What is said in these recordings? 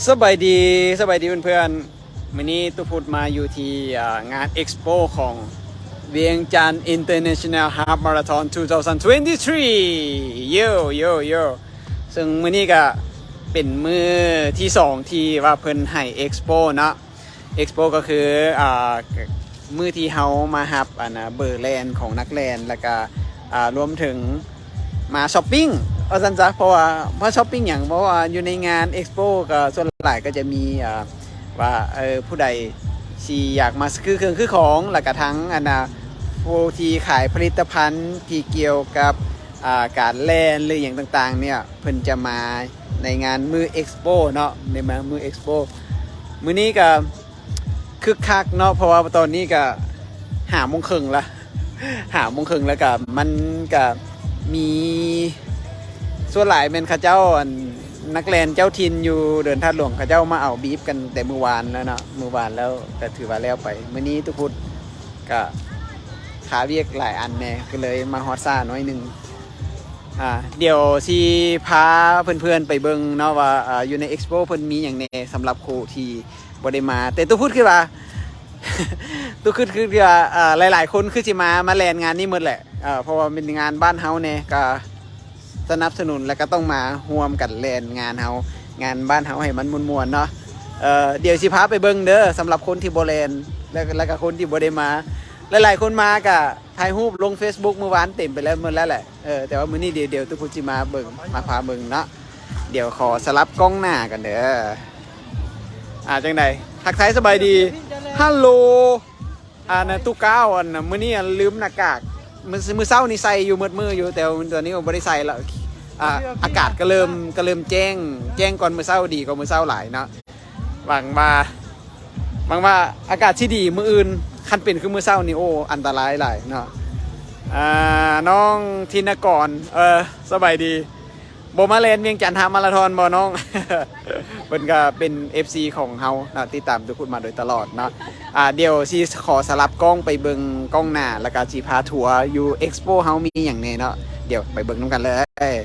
ສະບາຍດີ ສະບາຍດີເພື່ອນໆ ມື້ນີ້ຕູ້ພຸດມາຢູ່ທີ່ ອ່າ ງານເອັກສະໂປຂອງວຽງຈັນ International Half Marathon สองพันยี่สิบสาม ໂຢ ໂຢ ໂຢ ເຊິ່ງມື້ນີ້ກະເປັນມື້ທີສອງທີ່ວ່າເພິ່ນໃຫ້ເອັກສະໂປເນາະ. ເອັກສະໂປກໍຄື ອ່າ ມື້ທີ່ເຮົາມາຮັບ ອັນນະ ເບີແລ່ນຂອງນັກແລ່ນ ແລ້ວກະ ອ່າ ລວມເຖິງມາຊັອບປິງວ່າຊັ້ນຊະ. ເພາະວ່າມາຊັອບປິງຫຍັງ? ເພາະວ່າຢູ່ໃນງານເອັກສະໂປກໍສ່ວນຫຼາຍກໍຈະມີ ອ່າ ວ່າ ເອີ ຜູ້ໃດຊິຢາກມາຊື້ເຄື່ອງຊື້ຂອງ ແລ້ວກະທັງ ອັນນະ ຜູ້ທີ່ຂາຍຜະລິດຕະພັນທີ່ກ່ຽວກັບ ອ່າ ການແລ່ນ ຫຼື ຫຍັງຕ່າງໆ ເນ່ຍ ເພິ່ນຈະມາໃນງານມື້ເອັກສະໂປເນາະ ໃນງານມື້ເອັກສະໂປ. ມື້ນີ້ກໍ ຄຶກຄັກເນາະ ເພາະວ່າຕອນນີ້ກະຫ້າໂມງເຄິ່ງລະ ຫ້າໂມງເຄິ່ງ ແລ້ວກະມັນກະມີ ສ່ວນຫຼາຍແມ່ນເຂົາເຈົ້າ ອັນ ນັກແລ່ນເຈົ້າຖິ່ນຢູ່ເດີນທາດຫຼວງ ເຂົາເຈົ້າມາເອົາບີບກັນແຕ່ມື້ວານແລ້ວເນາະ ມື້ວານແລ້ວກະຖືວ່າແລ້ວໄປ. ມື້ນີ້ຕູ້ພຸດກະຄາວຽກຫຼາຍອັນແດ່ ກໍເລີຍມາຮອດຊ້າໜ້ອຍໜຶ່ງ. ອ່າ ດຽວຊິພາເພື່ອນໆໄປເບິ່ງເນາະວ່າ ອ່າ ຢູ່ໃນເອັກສະໂປເພິ່ນມີຫຍັງແດ່ ສຳລັບຜູ້ທີ່ ບໍ່ໄດ້ມາ ແຕ່ຕູ້ພຸດຄິດວ່າ ຕູ້ພຸດຄິດວ່າ ເອີ ຫຼາຍໆຄົນຄືຊິມາ ມາແລ່ນງານນີ້ໝົດແຫຼະ ເອີ ເພາະວ່າເປັນງານບ້ານເຮົາແດ່ ກະສະໜັບສະໜູນ ແລ້ວກະຕ້ອງມາຮ່ວມກັນແລ່ນງານເຮົາ ງານບ້ານເຮົາໃຫ້ມັນມ່ວນໆເນາະ. ເອີ ດຽວຊິພາໄປເບິ່ງເດີ ສຳລັບຄົນທີ່ບໍ່ແລ່ນ ແລະ ແລ້ວກະຄົນທີ່ບໍ່ໄດ້ມາ ຫຼາຍໆຄົນມາກະຖ່າຍຮູບລົງເຟສບຸກ ມື້ວານເຕັມໄປແລ້ວ ໝົດແລ້ວແຫຼະ. ເອີ ແຕ່ວ່າມື້ນີ້ດຽວ ດຽວຕູ້ພຸດຊິມາເບິ່ງ ມາພາເບິ່ງເນາະ. ດຽວຂໍສະຫຼັບກ້ອງໜ້າກັນເດີ. ອ່າ ຈັ່ງໃດ? ທັກທາຍສະບາຍດີ. ຮັລໂຫຼ. ອັນນັ້ນ ຕູ້ກ້າວ ອັນ ມື້ນີ້ ອັນ ລືມໜ້າກາກ ມື້ ມື້ເຊົ້ານີ້ໃສ່ຢູ່ໝົດມື້ຢູ່ ແຕ່ວ່າຕອນນີ້ບໍ່ໄດ້ໃສ່ລະ. ອ່າ ອາກາດກໍເລີ່ມ ກໍເລີ່ມແຈ້ງ ແຈ້ງກ່ອນມື້ເຊົ້າ ດີກວ່າມື້ເຊົ້າຫຼາຍເນາະ. ຫວັງວ່າ ຫວັງວ່າອາກາດຊິດີມື້ອື່ນ ຄັນເປັນຄືມື້ເຊົ້ານີ້ ໂອ້ ອັນຕະລາຍຫຼາຍເນາະ. ອ່າ ນ້ອງທິນນະກອນ ເອີ ສະບາຍດີ. ບໍ່ມາແລ່ນວຽງຈັນຮາບມາລາທອນບໍ່ນ້ອງ? ເພິ່ນກໍເປັນເອັຟຊີຂອງເຮົາເນາະ ຕິດຕາມຕູ້ພຸດມາໂດຍຕະຫຼອດເນາະ. ອ່າ ດຽວຊິຂໍສະຫຼັບກ້ອງໄປເບິ່ງກ້ອງໜ້າ ແລ້ວກໍຊິພາທົວຢູ່ເອັກສະໂປເຮົາມີຫຍັງແດ່ເນາະ. ດຽວໄປເບິ່ງນຳກັນເລີຍ.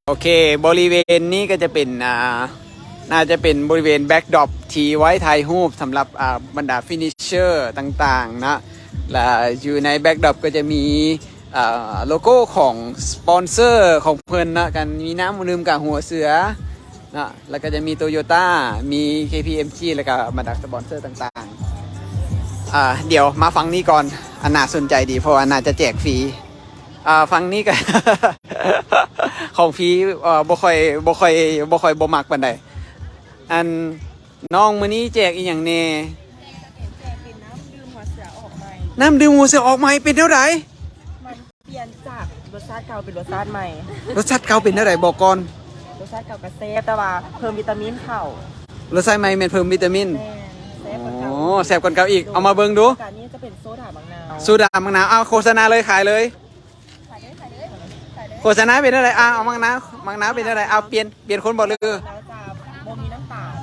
ໂອເຄ ບໍລິເວນນີ້ກໍຈະເປັນ ອ່າ ໜ້າຈະເປັນບໍລິເວນແບັກດຣອບທີ່ໄວ້ຖ່າຍຮູບສຳລັບ ອ່າ ບັນດາຟິນິດເຊີຕ່າງໆເນາະ. ແລະ ຢູ່ໃນແບັກດຣອບກໍຈະມີ ອ່າ ໂລໂກ້ຂອງສະປອນເຊີຂອງເພິ່ນເນາະ ກັນມີນ້ຳດື່ມກາກຫົວເສືອເນາະ ແລ້ວກໍຈະມີໂຕໂຍຕ້າ ມີເຄພີເອັມຈີ ແລ້ວກໍບັນດາສະປອນເຊີຕ່າງໆ. ອ່າ ດຽວມາຝັ່ງນີ້ກ່ອນ ອັນໜ້າສົນໃຈດີ ເພາະວ່າໜ້າຈະແຈກຟຣີ. ອ່າ ຝັ່ງນີ້ກໍ ຂອງຟຣີ ເອີ ບໍ່ຄ່ອຍ ບໍ່ຄ່ອຍ ບໍ່ຄ່ອຍບໍ່ມັກປານໃດ. ອັນ ນ້ອງ ມື້ນີ້ແຈກອີ່ຫຍັງແດ່? ແຈກເປັນ ແຈກເປັນນ້ຳດື່ມຫົວເສືອອອກໃໝ່. ນ້ຳດື່ມຫົວເສືອອອກໃໝ່ ເປັນແນວໃດ? ມັນປ່ຽນຈາກລົດຊາດເກົ່າເປັນລົດຊາດໃໝ່. ລົດຊາດເກົ່າເປັນແນວໃດ? ບອກກ່ອນ. ລົດຊາດເກົ່າກໍແຊບ ແຕ່ວ່າເພີ່ມວິຕາມິນເຂົ້າ. ລົດຊາດໃໝ່ແມ່ນເພີ່ມວິຕາມິນ. ແມ່ນ ແຊບກວ່າເກົ່າ. ໂອ້ ແຊບກວ່າເກົ່າອີກ. ເອົາມາເບິ່ງດູ. ການນີ້ຈະເປັນໂຊດາບັກນາວ. ໂຊດາບັກນາວ. ເອົາ ໂຄສະນາເລີຍ ຂາຍເລີຍ. ໂຄສະນາເປັນແນວໃດ? ອ້າວ ໝາກນາວ ໝາກນາວເປັນແນວໃດ? ອ້າວ ປ່ຽນ ປ່ຽນຄົນບໍ່ ຫຼື? ແລ້ວຈະບໍ່ມີນ້ຳຕານ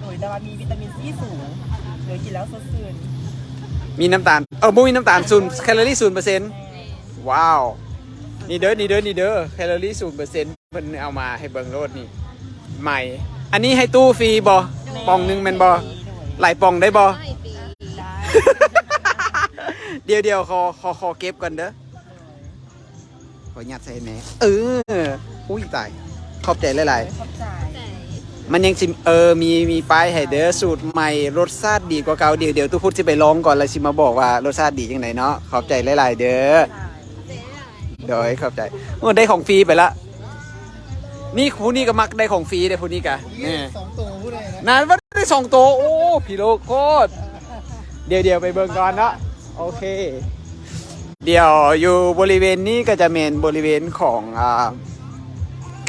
ໂດຍ ແຕ່ວ່າມີວິຕາມິນຊີສູງ ໂດຍ ກິນແລ້ວສົດຊື່ນ. ມີນ້ຳຕານ ເອີ ບໍ່ມີນ້ຳຕານ ສູນ ແຄລອຣີສູນເປີເຊັນ. ວ້າວ ນີ້ເດີ ນີ້ເດີ ນີ້ເດີ ແຄລອຣີສູນເປີເຊັນ ເພິ່ນເອົາມາໃຫ້ເບິ່ງໂລດນີ້ ໃໝ່. ອັນນີ້ໃຫ້ຕູ້ຟຣີບໍ່? ແມ່ນ ປ່ອງໜຶ່ງແມ່ນບໍ່? ໂດຍ ຫຼາຍປ່ອງໄດ້ບໍ່? ດຽວໆ ຂໍ ຂໍ ຂໍເກັບກ່ອນເດີ. ຂໍຫຍັດໃສ່ແດ່. ເອີ ອຸ້ຍ ຕາຍ ຂອບໃຈຫຼາຍໆ. ຂອບໃຈ. ມັນຍັງຊິ ເອີ ມີ ມີປ້າຍໃຫ້ເດີ ສູດໃໝ່ ລົດຊາດດີກວ່າເກົ່າ. ດຽວ ດຽວຕູ້ພຸດຊິໄປລອງກ່ອນ ແລ້ວຊິມາບອກວ່າລົດຊາດດີຈັ່ງໃດເນາະ. ຂອບໃຈຫຼາຍໆເດີ. ໂດຍ ຂອບໃຈ. ໂອ້ ໄດ້ຂອງຟຣີໄປລະ. ນີ້ ຜູ້ນີ້ກໍມັກໄດ້ຂອງຟຣີເດ້ ຜູ້ນີ້ກະ ນີ້ ສອງໂຕຜູ້ໃດນະ ນັ້ນວ່າໄດ້ສອງໂຕ. ໂອ້ ພິໂລໂຄດ. ດຽວ ດຽວໄປເບິ່ງກ່ອນເນາະ. ໂອເຄ ດຽວຢູ່ບໍລິເວນນີ້ກໍຈະແມ່ນບໍລິເວນຂອງ ອ່າ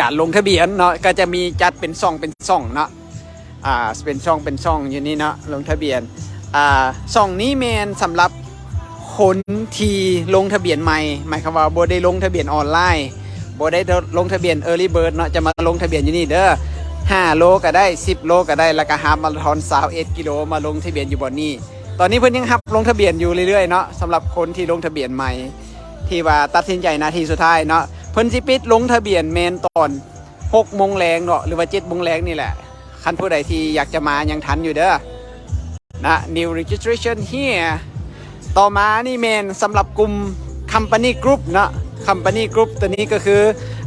ການລົງທະບຽນເນາະ ກໍຈະມີຈັດເປັນຊ່ອງເປັນຊ່ອງເນາະ. ອ່າ ເປັນຊ່ອງເປັນຊ່ອງຢູ່ນີ້ເນາະ ລົງທະບຽນ. ອ່າ ຊ່ອງນີ້ແມ່ນສຳລັບຄົນທີ່ລົງທະບຽນໃໝ່ ໝາຍຄວາມວ່າບໍ່ໄດ້ລົງທະບຽນອອນລາຍ ບໍ່ໄດ້ລົງທະບຽນເອີລີເບີດເນາະ ຈະມາລົງທະບຽນຢູ່ນີ້ເດີ. ຫ້າໂລກໍໄດ້ ສິບໂລກໍໄດ້ ແລ້ວກໍຮາບມາລາທອນຊາວເອັດກິໂລ ມາລົງທະບຽນຢູ່ບ່ອນນີ້. ຕອນນີ້ເພິ່ນຍັງຮັບລົງທະບຽນຢູ່ເລື້ອຍໆເນາະ ສຳລັບຄົນທີ່ລົງທະບຽນໃໝ່ ທີ່ວ່າຕັດສິນໃຈນາທີສຸດທ້າຍເນາະ. ເພິ່ນຊິປິດລົງທະບຽນແມ່ນຕອນ ຫົກໂມງແລງເນາະ ຫຼືວ່າເຈັດໂມງແລງນີ້ແຫຼະ. ຄັນຜູ້ໃດທີ່ຢາກຈະມາຍັງທັນຢູ່ເດີ້ນະ. New registration here. ຕໍ່ມານີ້ແມ່ນສຳລັບກຸ່ມ company group ເນາະ. Company group ຕົວນີ້ກໍຄື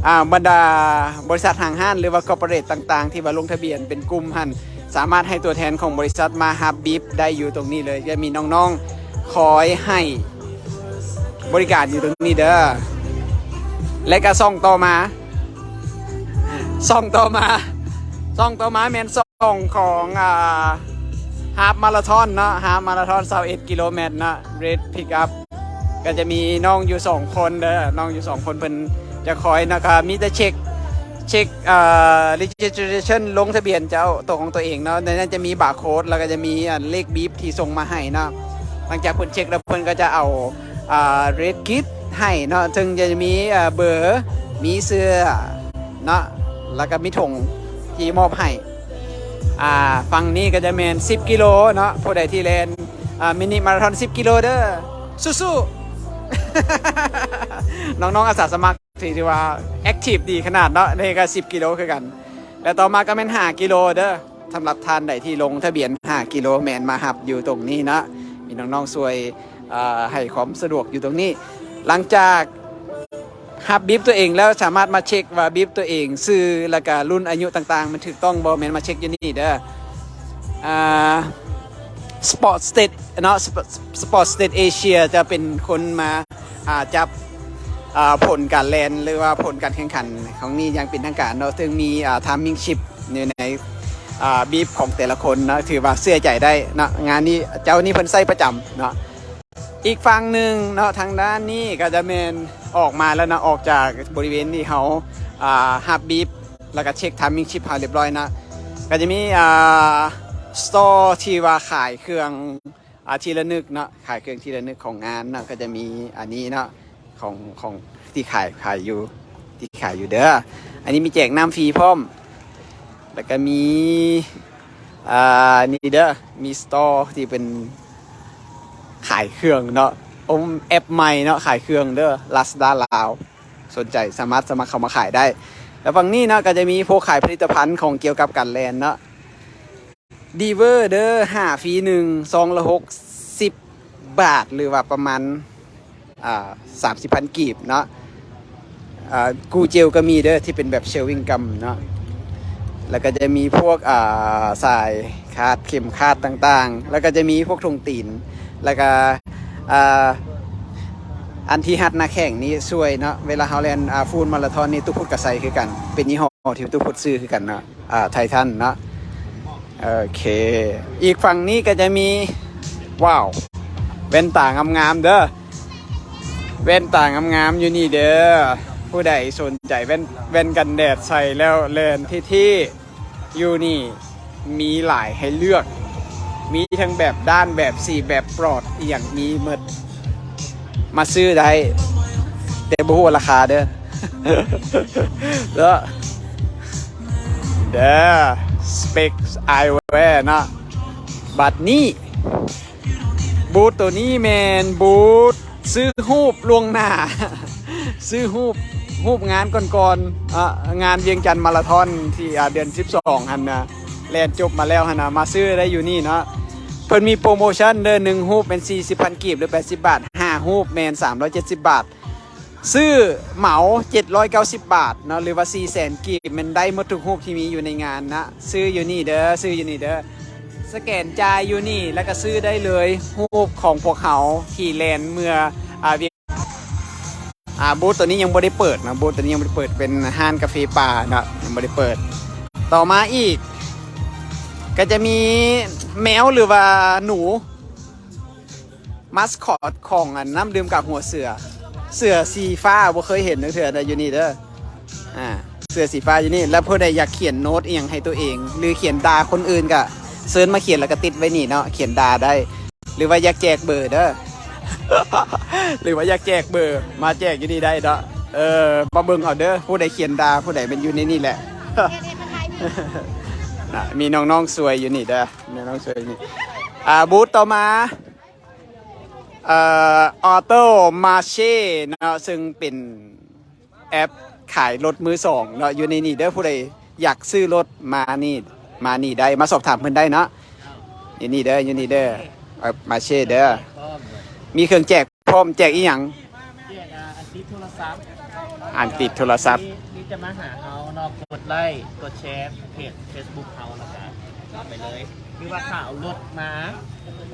ອ່າ ບັນດາບໍລິສັດຫ້າງຮ້ານ ຫຼືວ່າ corporate ຕ່າງໆ ທີ່ວ່າລົງທະບຽນເປັນກຸ່ມຫັ້ນ ສາມາດໃຫ້ຕົວແທນຂອງບໍລິສັດມາຮັບບີບໄດ້ຢູ່ຕົງນີ້ເລີຍ. ຈະມີນ້ອງໆຄອຍໃຫ້ບໍລິການຢູ່ຕົງນີ້ເດີ້. ແລະກະຊ່ອງຕໍ່ມາ ຊ່ອງຕໍ່ມາ ຊ່ອງຕໍ່ມາແມ່ນຊ່ອງຂອງ ອ່າ ຮາຟມາລາທອນເນາະ, ຮາຟມາລາທອນ ຊາວເອັດກິໂລແມັດເນາະ, Red Pickup. ກໍຈະມີນ້ອງຢູ່ສອງຄົນເດີ້, ນ້ອງຢູ່ສອງຄົນ ເພິ່ນຈະຄອຍເນາະ, ກໍມີແຕ່ເຊັກ ເຊັກ ເອີ registration ລົງທະບຽນເຈົ້າ ຕົວຂອງຕົວເອງເນາະ. ໃນນັ້ນຈະມີບາໂຄດ ແລ້ວກໍຈະມີ ອັນ ເລກບີບທີ່ສົ່ງມາໃຫ້ເນາະ. ຫຼັງຈາກເພິ່ນເຊັກແລ້ວ ເພິ່ນກໍຈະເອົາ ອ່າ Red Kit ໃຫ້ເນາະ, ເຊິ່ງຈະມີ ເອີ ເບີ ມີເສື້ອເນາະ ແລ້ວກໍມີຖົງທີ່ມອບໃຫ້. ອ່າ ຝັ່ງນີ້ກໍຈະແມ່ນສິບກິໂລເນາະ, ຜູ້ໃດທີ່ແລ່ນ ອ່າ ມິນິມາລາທອນສິບກິໂລເດີ້ ສູ້ໆ. ນ້ອງໆອາສາສະໝັກທີ່ ທີ່ວ່າ active ດີຂະໜາດເນາະ, ນີ້ກໍສິບກິໂລຄືກັນ. ແລະຕໍ່ມາກໍແມ່ນຫ້າກິໂລເດີ້. ສຳລັບທ່ານໃດທີ່ລົງທະບຽນຫ້າກິໂລ ແມ່ນມາຮັບຢູ່ຕົງນີ້ເນາະ, ມີນ້ອງໆຊ່ວຍ ເອີ ໃຫ້ຄວາມສະດວກຢູ່ຕົງນີ້. ຫຼັງຈາກຮັບບີບຕົວເອງແລ້ວ ສາມາດມາເຊັກວ່າບີບຕົວເອງ ຊື່ ແລ້ວກະລຸ້ນອາຍຸຕ່າງໆ ມັນຖືກຕ້ອງບໍ່, ແມ່ນມາເຊັກຢູ່ນີ້ເດີ້. ອ່າ Sport Stat ເນາະ, Sport Stat Asia ຈະເປັນຄົນມາ ອ່າ ຈັບ ອ່າ ຜົນການແລ່ນ ຫຼືວ່າຜົນການແຂ່ງຂັນຂອງນີ້ຢ່າງເປັນທາງການເນາະ, ເຊິ່ງມີ ອ່າ Timing Chip ຢູ່ໃນ ອ່າ ບີບຂອງແຕ່ລະຄົນເນາະ, ຖືວ່າເຊື່ອໃຈໄດ້ເນາະ. ງານນີ້ ເຈົ້ານີ້ເພິ່ນໃຊ້ປະຈຳເນາະ. ອີກຝັ່ງໜຶ່ງເນາະ, ທາງດ້ານນີ້ກໍຈະແມ່ນອອກມາແລ້ວເນາະ, ອອກຈາກບໍລິເວນທີ່ເຮົາ ອ່າ ຮັບບີບ ແລ້ວກໍເຊັກ Timing Chip ເຮົາຮຽບຮ້ອຍເນາະ, ກໍຈະມີ ອ່າ ສະຕໍທີ່ວ່າຂາຍເຄື່ອງ ອ່າ ທີ່ລະນຶກເນາະ, ຂາຍເຄື່ອງທີ່ລະນຶກຂອງງານເນາະ, ກໍຈະມີອັນນີ້ເນາະ ຂອງ ຂອງທີ່ຂາຍ ຂາຍຢູ່ ທີ່ຂາຍຢູ່ເດີ້. ອັນນີ້ມີແຈກນ້ຳຟຣີພ້ອມ, ແລ້ວກໍມີ ອ່າ ນີ້ເດີ້ ມີສະຕໍທີ່ເປັນຂາຍເຄື່ອງເນາະ, ໂອ ແອັບໃໝ່ເນາະ ຂາຍເຄື່ອງເດີ້ Lazada ລາວ. ສົນໃຈສາມາດສະໝັກເຂົ້າມາຂາຍໄດ້. ແລ້ວຝັ່ງນີ້ເນາະ ກໍຈະມີພວກຂາຍຜະລິດຕະພັນຂອງກ່ຽວກັບການແລ່ນເນາະ. ດີເວີເດີ້ ຫ້າຟຣີໜຶ່ງ ຊອງລະຫົກສິບບາດ ຫຼືວ່າປະມານ ອ່າ ສາມສິບພັນກີບເນາະ. ອ່າ Gel ກໍມີເດີ້ ທີ່ເປັນແບບ chewing gum ເນາະ, ແລ້ວກໍຈະມີພວກ ອ່າ ສາຍຄາດ ເຂັມຂັດຕ່າງໆ, ແລ້ວກໍຈະມີພວກຖົງຕີນ, ແລ້ວກໍ ອ່າ ອັນທີ່ຮັດໜ້າແຂ້ງນີ້ຊ່ວຍເນາະ, ເວລາເຮົາແລ່ນ ອ່າ ຟູລມາລາທອນນີ້ ຕຸກພຸດກໍໃສ່ຄືກັນ, ເປັນຍີ່ຫໍ້ທີ່ຕຸກພຸດຊື້ຄືກັນເນາະ, ອ່າ Titan ເນາະ. ໂອເຄ ອີກຝັ່ງນີ້ກໍຈະມີ ວ້າວ ແວ່ນຕາງາມໆເດີ້, ແວ່ນຕາງາມໆຢູ່ນີ້ເດີ້. ຜູ້ໃດສົນໃຈແວ່ນ ແວ່ນກັນແດດໃສ່ແລ້ວແລ່ນເທ່ໆ ຢູ່ນີ້ມີຫຼາຍໃຫ້ເລືອກ, ມີທັງແບບດ້ານ ແບບສີ ແບບປອດ ອີ່ຫຍັງມີໝົດ, ມາຊື້ໄດ້ ແຕ່ບໍ່ຮູ້ວ່າລາຄາເດີ້. ເນາະ ເດີ Specs Eyewear ເນາະ. ບັດນີ້ ບູດໂຕນີ້ແມ່ນບູດຊື້ຮູບລ່ວງໜ້າ, ຊື້ຮູບ ຮູບງານກ່ອນໆ ອາ ງານວຽງຈັນມາລາທອນທີ່ ອາ ເດືອນສິບສອງຫັ້ນນະ, ແລ່ນຈົບມາແລ້ວຫັ້ນນະ, ມາຊື້ໄດ້ຢູ່ນີ້ເນາະ. ເພິ່ນມີໂປຣໂມຊັນເດີ້, ໜຶ່ງຮູບແມ່ນສີ່ສິບພັນກີບ ຫຼື ແປດສິບບາດ, ຫ້າຮູບແມ່ນສາມຮ້ອຍເຈັດສິບບາດ. ຊື້ເໝົາເຈັດຮ້ອຍເກົ້າສິບບາດເນາະ ຫຼືວ່າສີ່ແສນກີບ ແມ່ນໄດ້ໝົດທຸກຮູບທີ່ມີຢູ່ໃນງານນະ. ຊື້ຢູ່ນີ້ເດີ້ ຊື້ຢູ່ນີ້ເດີ້ ສະແກນຈ່າຍຢູ່ນີ້ ແລ້ວກໍຊື້ໄດ້ເລີຍ ຮູບຂອງພວກເຮົາທີ່ແລ່ນເມືອ ອ່າ ວຽງ ອ່າ ບູດໂຕນີ້ຍັງບໍ່ໄດ້ເປີດເນາະ, ບູດໂຕນີ້ຍັງບໍ່ໄດ້ເປີດ, ເປັນຮ້ານກາເຟປ່າເນາະ ຍັງບໍ່ໄດ້ເປີດ. ຕໍ່ມາອີກ ກໍຈະມີແມວ ຫຼືວ່າໜູ mascot ຂອງອັນນ້ຳດື່ມກາກຫົວເສືອ, ເສືອສີຟ້າ ບໍ່ເຄີຍເຫັນຈັກເທື່ອເດີ້ ຢູ່ນີ້ເດີ້ ອ່າ ເສືອສີຟ້າຢູ່ນີ້. ແລ້ວຜູ້ໃດຢາກຂຽນໂນດອີ່ຫຍັງໃຫ້ຕົວເອງ ຫຼື ຂຽນດ່າຄົນອື່ນ ກະເຊີນມາຂຽນ ແລ້ວກະຕິດໄວ້ນີ້ເນາະ, ຂຽນດ່າໄດ້ ຫຼືວ່າຢາກແຈກເບີເດີ້ ຫຼືວ່າຢາກແຈກເບີ ມາແຈກຢູ່ນີ້ໄດ້ເນາະ. ເອີ ມາເບິ່ງເອົາເດີ້ ຜູ້ໃດຂຽນດ່າ ຜູ້ໃดແມ່ນຢູ່ໃນນີ້ແຫຼະ ນະ ມີນ້ອງໆຊ່ວຍຢູ່ນີ້ເດີ້ ມີນ້ອງໆຊ່ວຍຢູ່ນີ້. ອ່າ ບູດຕໍ່ມາ ເອີ AutoMarche ເນາະ ເຊິ່ງເປັນແອັບ ຂາຍລົດມືສອງເນາະ ຢູ່ໃນນີ້ເດີ. ຜູ້ໃດຢາກຊື້ລົດມານີ້ ມານີ້ໄດ້ ມາສອບຖາມເພິ່ນໄດ້ເນາະ. ຢູ່ນີ້ເດີ ຢູ່ນີ້ເດີ ເອີ ມາເຊ່ເດີ. ມີເຄື່ອງແຈກພ້ອມ. ແຈກອີ່ຫຍັງ? ແຈກ ອ່າ ອັນຕິດໂທລະສັບ ອັນຕິດໂທລະສັບ. ມີ ມີແຕ່ມາຫາເຮົາເນາະ ກົດໄລ້ ກົດແຊເພຈເຟສບຸກເຮົາ ແລ້ວກະຮັບໄປເລີຍ. ຄືວ່າຖ້າເອົາລົດມາ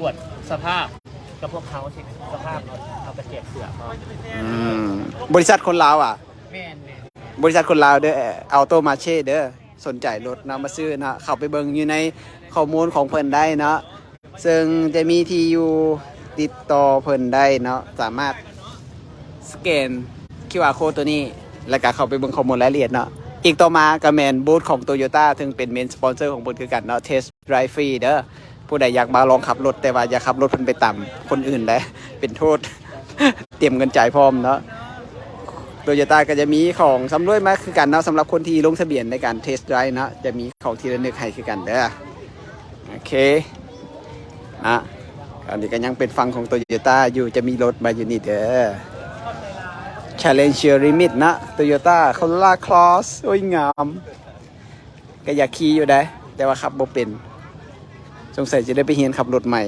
ກວດສະພາບກັບພວກເຮົາ ເຊັກສະພາບລົດ ເຮົາກະແຈກເສື້ອພ້ອມ. ອືມ ບໍລິສັດຄົນລາວຫວາ? ແມ່ນໆ. ບໍລິສັດຄົນລາວເດີ ອໍໂຕມາເຊ່ເດີ. ສົນໃຈລົດເນາະ ມາຊື້ເນາະ ເຂົ້າໄປເບິ່ງຢູ່ໃນຂໍ້ມູນຂອງເພິ່ນໄດ້ເນາະ. ເຊິ່ງຈະມີທີ່ຢູ່ ຕິດຕໍ່ເພິ່ນໄດ້ເນາະ ສາມາດສະແກນຄິວອາໂຄດໂຕນີ້ ແລ້ວກະເຂົ້າໄປເບິ່ງຂໍ້ມູນລາຍລະອຽດເນາະ. ອີກຕໍ່ມາກະແມ່ນບູດຂອງໂຕໂຍຕ້າ ເຊິ່ງເປັນເມນສະປອນເຊີຂອງເພິ່ນຄືກັນເນາະ ເທສໄດຣຟຣີເດີ. ຜູ້ໃດຢາກມາລອງຂັບລົດ ແຕ່ວ່າຢ່າຂັບລົດເພິ່ນໄປຕຳຄົນອື່ນໄດ໋ ເປັນໂທດ. ຕຽມເງິນຈ່າຍພ້ອມເນາະ. ໂຕໂຍຕ້າກະຈະມີຂອງຊຳລວຍມາຄືກັນເນາະ ສຳລັບຄົນທີ່ລົງທະບຽນໃນການເທສໄດຣຟ໌ເນາະ ຈະມີຂອງທີ່ລະນຶກໃຫ້ຄືກັນເດີ. ໂອເຄ ນະ ອັນນີ້ກະຍັງເປັນຝັ່ງຂອງໂຕໂຍຕ້າຢູ່ ຈະມີລົດມາຢູ່ນີ້ເດີ. ແຊລເລັນເຈອຣີມິດເນາະ ໂຕໂຍຕ້າໂຄໂຣລາຄຣອສ ໂອ້ຍ ງາມ. ກະຢາກຂີ່ຢູ່ໃດ໋ ແຕ່ວ່າຂັບບໍ່ເປັນ ສົງໄສຈະໄດ້ໄປຮຽນຂັບລົດໃໝ່.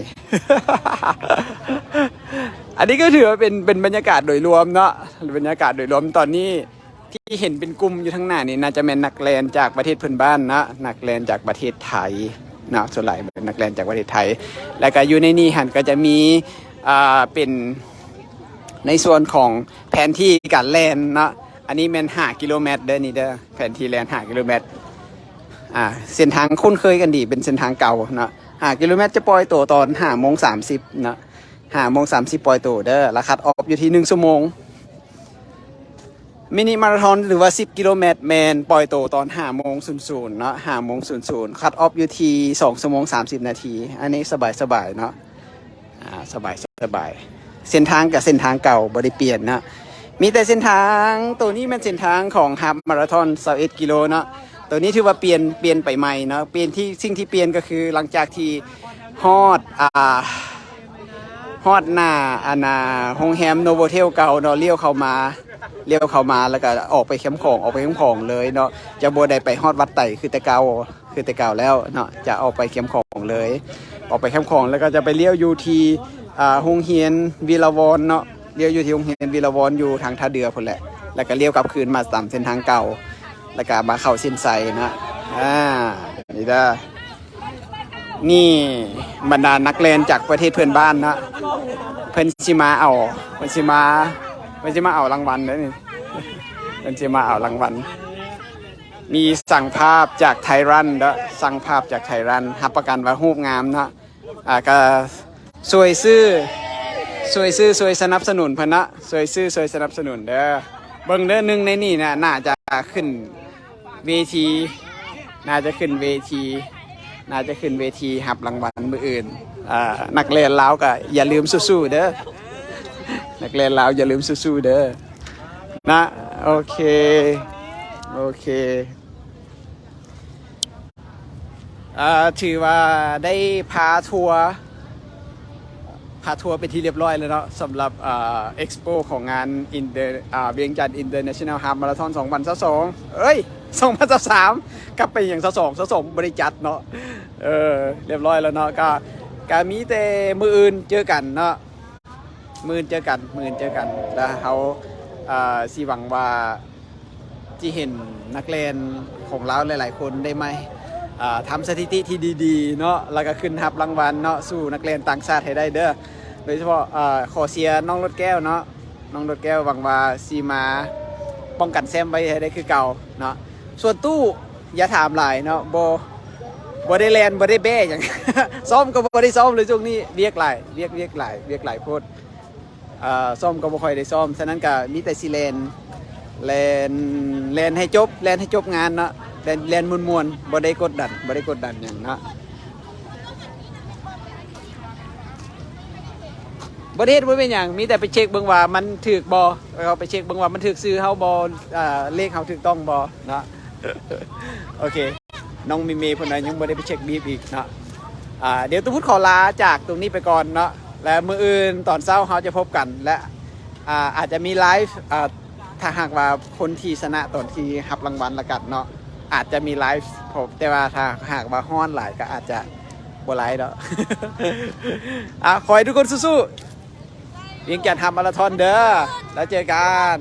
ອັນນີ້ກະຖືວ່າເປັນ ເປັນບັນຍາກາດໂດຍລວມເນາະ ບັນຍາກາດໂດຍລວມຕອນນີ້ ທີ່ເຫັນເປັນກຸ່ມຢູ່ທາງໜ້ານີ້ ໜ້າຈະແມ່ນນັກແລ່ນຈາກປະເທດເພື່ອນບ້ານເນາະ ນັກແລ່ນຈາກປະເທດໄທເນາະ ສ່ວນຫຼາຍເປັນນັກແລ່ນຈາກປະເທດໄທ. ແລ້ວກະຢູ່ໃນນີ້ຫັ້ນກະຈະມີ ອ່າ ເປັນ ໃນສ່ວນຂອງແຜນທີ່ການແລ່ນເນາະ ອັນນີ້ແມ່ນຫ້າກິໂລແມັດເດີ ນີ້ເດີ ແຜນທີ່ແລ່ນຫ້າກິໂລແມັດ. ອ່າ ເສັ້ນທາງຄຸ້ນເຄີຍກັນດີ ເປັນເສັ້ນທາງເກົ່າເນາະ. ຫ້າກິໂລແມັດຈະປ່ອຍໂຕຕອນຫ້າໂມງສາມສິບເນາະ ຫ້າໂມງສາມສິບປ່ອຍໂຕເດີ ລະຄັດອອບຢູ່ທີ່ໜຶ່ງຊົ່ວໂມງ. ມິນິມາລາທອນ ຫຼືວ່າສິບກິໂລແມັດ ແມ່ນປ່ອຍໂຕຕອນຫ້າໂມງສູນສູນເນາະ ຫ້າໂມງສູນສູນ ຄັດອອບຢູ່ທີ່ສອງຊົ່ວໂມງສາມສິບນາທີ. ອັນນີ້ສະບາຍໆເນາະ ອ່າ ສະບາຍ ສະບາຍ. ເສັ້ນທາງກະເສັ້ນທາງເກົ່າ ບໍ່ໄດ້ປ່ຽນເນາະ ມີແຕ່ເສັ້ນທາງ ໂຕນີ້ແມ່ນເສັ້ນທາງຂອງຮາບມາລາທອນຊາວເອັດກິໂລເນາະ. ໂຕນີ້ຖືວ່າປ່ຽນ ປ່ຽນໄປໃໝ່ເນາະ ປ່ຽນທີ່ ສິ່ງທີ່ປ່ຽນກະຄືຫຼັງຈາກທີ່ຮອດ ອ່າ ຮອດໜ້າ ອັນນ່າ ໂຮງແຮມໂນໂວເທວເກົ່າເນາະ ລ້ຽວເຂົ້າມາ ລ້ຽວເຂົ້າມາ ແລ້ວກະອອກໄປແຄມຂອງ ອອກໄປແຄມຂອງເລີຍເນາະ ຈະບໍ່ໄດ້ໄປຮອດວັດໄຕຄືແຕ່ເກົ່າ ຄືແຕ່ເກົ່າແລ້ວເນາະ ຈະອອກໄປແຄມຂອງເລີຍ ອອກໄປແຄມຂອງ ແລ້ວກະຈະໄປລ້ຽວຢູ່ທີ່ ອ່າ ໂຮງຮຽນວິລະວອນເນາະ ລ້ຽວຢູ່ທີ່ໂຮງຮຽນວິລະວອນ ຢູ່ທາງທ່າເດື່ອພຸ້ນແຫຼະ ແລ້ວກະລ້ຽວກັບຄືນມາຕາມເສັ້ນທາງເກົ່າ ແລ້ວກະມາເຂົ້າເສັ້ນໄຊເນາະ. ອ່າ ນີ້ເດີ ນີ້ບັນດານັກແລ່ນຈາກປະເທດເພື່ອນບ້ານເນາະ ເພິ່ນຊິມາເອົາ ເພິ່ນຊິມາ ເພິ່ນຊິມາເອົາລາງວັນເດີນີ້ ເພິ່ນຊິມາເອົາລາງວັນ. ມີຊ່າງພາບຈາກໄທຣັນເດີ ຊ່າງພາບຈາກໄທຣັນ ຮັບປະກັນວ່າຮູບງາມເນາະ. ອ່າ ກະຊ່ວຍຊື້ ຊ່ວຍຊື້ ຊ່ວຍສະໜັບສະໜູນເພິ່ນເນາະ ຊ່ວຍຊື້ ຊ່ວຍສະໜັບສະໜູນເດີ. ເບິ່ງເດີ ໜຶ່ງໃນນີ້ນະ ໜ້າຈະຂຶ້ນເວທີ ໜ້າຈະຂຶ້ນເວທີ ໜ້າຈະຂຶ້ນເວທີຮັບລາງວັນມື້ອື່ນ. ອ່າ ນັກແລ່ນລາວກະຢ່າລືມສູ້ໆເດີ ນັກແລ່ນລາວຢ່າລືມສູ້ໆເດີ ນະ. ໂອເຄ ໂອເຄ ອ່າ ຖືວ່າໄດ້ພາທົວ ພາທົວເປັນທີ່ລຽບຮ້ອຍແລ້ວເນາະ ສຳລັບ ອ່າ ເອັກສໂປຂອງງານ ອິນເຕີ ອ່າ ວຽງຈັນອິນເຕີເນຊັນແນວຮາບມາລາທອນສອງພັນຊາວສອງ ເອີຍ ສອງພັນຊາວສາມ ກັບໄປຫຍັງ ຊາວສອງ ຊາວສອງບໍ່ໄດ້ຈັດເນາະ. ເອີ ລຽບຮ້ອຍແລ້ວເນາະ ກະ ກະມີແຕ່ມື້ອື່ນເຈີກັນເນາະ ມື້ອື່ນເຈີກັນ ມື້ອື່ນເຈີກັນ ແລ້ວເຮົາ ເອີ ຊິຫວັງວ່າ ທີ່ເຫັນນັກແລ່ນຂອງລາວຫຼາຍໆຄົນໄດ້ມາ ອ່າ ທຳສະຖິຕິທີ່ດີໆເນາະ ແລ້ວກະຂຶ້ນຮັບລາງວັນເນາະ ສູ້ນັກແລ່ນຕ່າງຊາດໃຫ້ໄດ້ເດີ. ໂດຍສະເພາະ ອ່າ ຂໍເຊຍນ້ອງລົດແກ້ວເນາະ ນ້ອງລົດແກ້ວຫວັງວ່າຊິມາປ້ອງກັນແຊ້ມໄວ້ໃຫ້ໄດ້ຄືເກົ່າເນາະ. ສ່ວນຕູ້ຢ່າຖາມຫຼາຍເນາະ ບໍ່ ບໍ່ໄດ້ແລ່ນ ບໍ່ໄດ້ແບ້ຫຍັງ ຊ້ອມກະບໍ່ໄດ້ຊ້ອມເລີຍຊ່ວງນີ້ ວຽກຫຼາຍ ວຽກ ວຽກຫຼາຍ ວຽກຫຼາຍໂພດ. ອ່າ ຊ້ອມກະບໍ່ຄ່ອຍໄດ້ຊ້ອມ ສະນັ້ນກະມີແຕ່ຊິແລ່ນ ແລ່ນ ແລ່ນໃຫ້ຈົບ ແລ່ນໃຫ້ຈົບງານເນາະ ແລ່ນ ແລ່ນມ່ວນໆ ບໍ່ໄດ້ກົດດັນ ບໍ່ໄດ້ກົດດັນຫຍັງເນາະ. ບໍ່ໄດ້ເຮັດ ບໍ່ເປັນຫຍັງ ມີແຕ່ໄປເຊັກເບິ່ງວ່າມັນຖືກບໍ່ ເຮົາໄປເຊັກເບິ່ງວ່າມັນຖືກຊື່ເຮົາບໍ່ ເລກເຮົາຖືກຕ້ອງບໍ່ເນາະ. ໂອເຄ ນ້ອງເມເມເພິ່ນວ່າຍັງບໍ່ໄດ້ໄປເຊັກບີບອີກເນາະ. ອ່າ ດຽວຕຸພຸດຂໍລາຈາກຕົງນີ້ໄປກ່ອນເນາະ ແລະ ມື້ອື່ນຕອນເຊົ້າເຮົາຈະພົບກັນ ແລະ ອ່າ ອາດຈະມີໄລຟ໌ ອ່າ ຖ້າຫາກວ່າຄົນທີ່ຊະນະຕອນທີ່ຮັບລາງວັນລະກັນເນາະ ອາດຈະມີໄລຟ໌ ເພາະ ແຕ່ວ່າຖ້າຫາກວ່າຮ້ອນຫຼາຍກໍອາດຈະບໍ່ໄລຟ໌ເນາະ. ອ່ະ ຂໍໃຫ້ທຸກຄົນສູ້ໆ ວຽງຈັນຮາຟມາລາທອນເດີ ແລ້ວເຈີກັນ.